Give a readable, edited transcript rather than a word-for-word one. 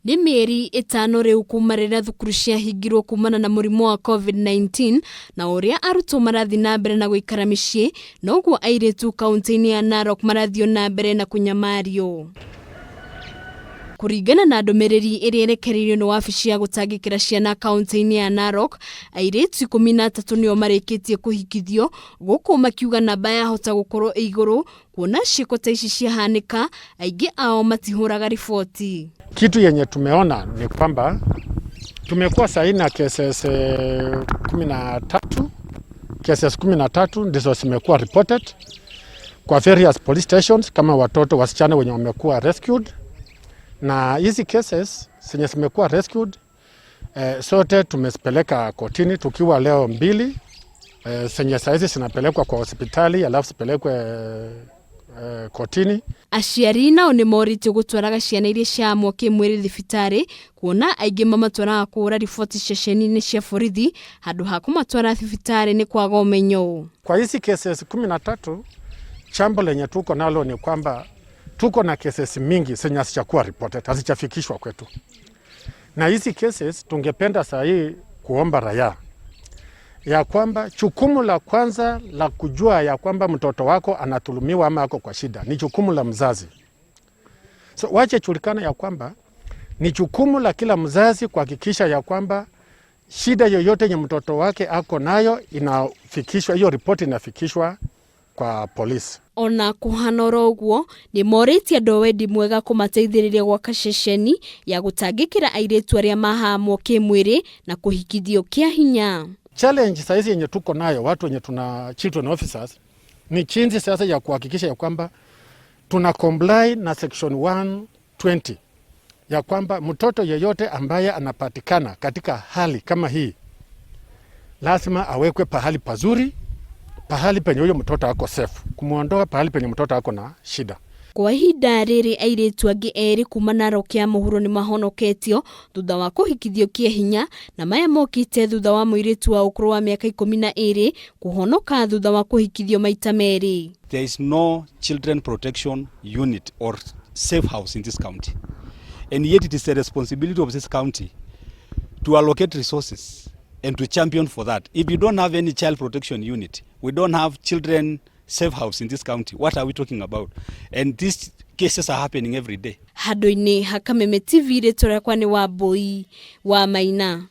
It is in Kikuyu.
Nĩ mĩeri 5 rĩu kuma rĩrĩa thukuru ciahingirwo kumana na mũrimũ wa COVID-19 na ũrĩa arutwo marathiĩ na mbere na gũikara mĩciĩ noguo airĩtu kaunti-inĩ ya Narok marathiĩ na mbere na kũnyamario. Kũringana na ndũmĩrĩri ĩrĩa ĩrekereirio nĩ wabici ya gũtangĩkĩra ciana kaunti-inĩ ya Narok, airĩtu 13 nĩo marĩkĩtie kũhikithio gũkũ makiuga namba yahota gũkorwo ĩ igũrũ kuona ciĩko ta ici ciahanĩka aingĩ ao matihũraga riboti. Kitu yenye tumeona ni kwamba tumekuwa sahi na cases 13, cases 13 ndizo zimekuwa reported kwa various police stations kama watoto wasichana wenye wamekuwa rescued, na hizi cases zenye zimekuwa rescued sote tumezipeleka kotini tukiwa leo mbili zenye saizi zinapelekwa kwa hospitali alafu zipelekwe kotini. Aciari nao nĩ morĩtio gũtwaraga ciana iria ciahamwo kĩmwĩrĩ thibitarĩ kuona aingĩ mamatwaraga kũhũra riboti ceceni-inĩ cia borithi handũ ha kũmatwara thibitarĩ nĩ kwaga ũmenyo. Kwa hizi cases 13, jambo lenye tuko nalo ni kwamba tuko na cases mingi zenye hazijakuwa reported, hazijafikishwa kwetu, na hizi cases tungependa saa hii kuomba raia ya kwamba jukumu la kwanza la kujua ya kwamba mtoto wako anadhulumiwa ama ako kwa shida ni jukumu la mzazi. So wache julikana ya kwamba ni jukumu la kila mzazi kuhakikisha ya kwamba shida yoyote yenye mtoto wake ako nayo inafikishwa, hiyo ripoti inafikishwa kwa polisi. Ona kũhana oro ũguo nĩ morĩtie andũ a wendi mwega kũmateithĩrĩria gwaka ceceni ya gũtangĩkĩra airĩtu arĩa mahamwo kĩmwĩrĩ na kũhikithio kĩa hinya. Challenge saizi yenye tuko nayo watu wenye tuna children officers ni jinsi sasa ya kuhakikisha ya kwamba tuna comply na section 120 ya kwamba mtoto yeyote ambaye anapatikana katika hali kama hii lazima awekwe pahali pazuri, pahali penye huyo mtoto ako safe, kumwondoa pahali penye mtoto ako na shida. Kwa ihinda rĩrĩ airĩtu angĩ erĩ kuma Narok ya mũhuro nĩ mahonoketio thutha wa kũhikithio kĩa hinya na maya mokĩte thutha wa mũirĩtu wa ũkũrũ wa mĩaka 12 kũhonoka thutha wa kũhikithio maita merĩ. There is no children protection unit or safe house in this county. And yet it is the responsibility of this county to allocate resources and to champion for that. If you don't have any child protection unit, we don't have children safe house in this county, what are we talking about? And these cases are happening every day. Handũ-inĩ ha Kameme TV, rĩtwa rĩakwa nĩ Wambui wa Maina.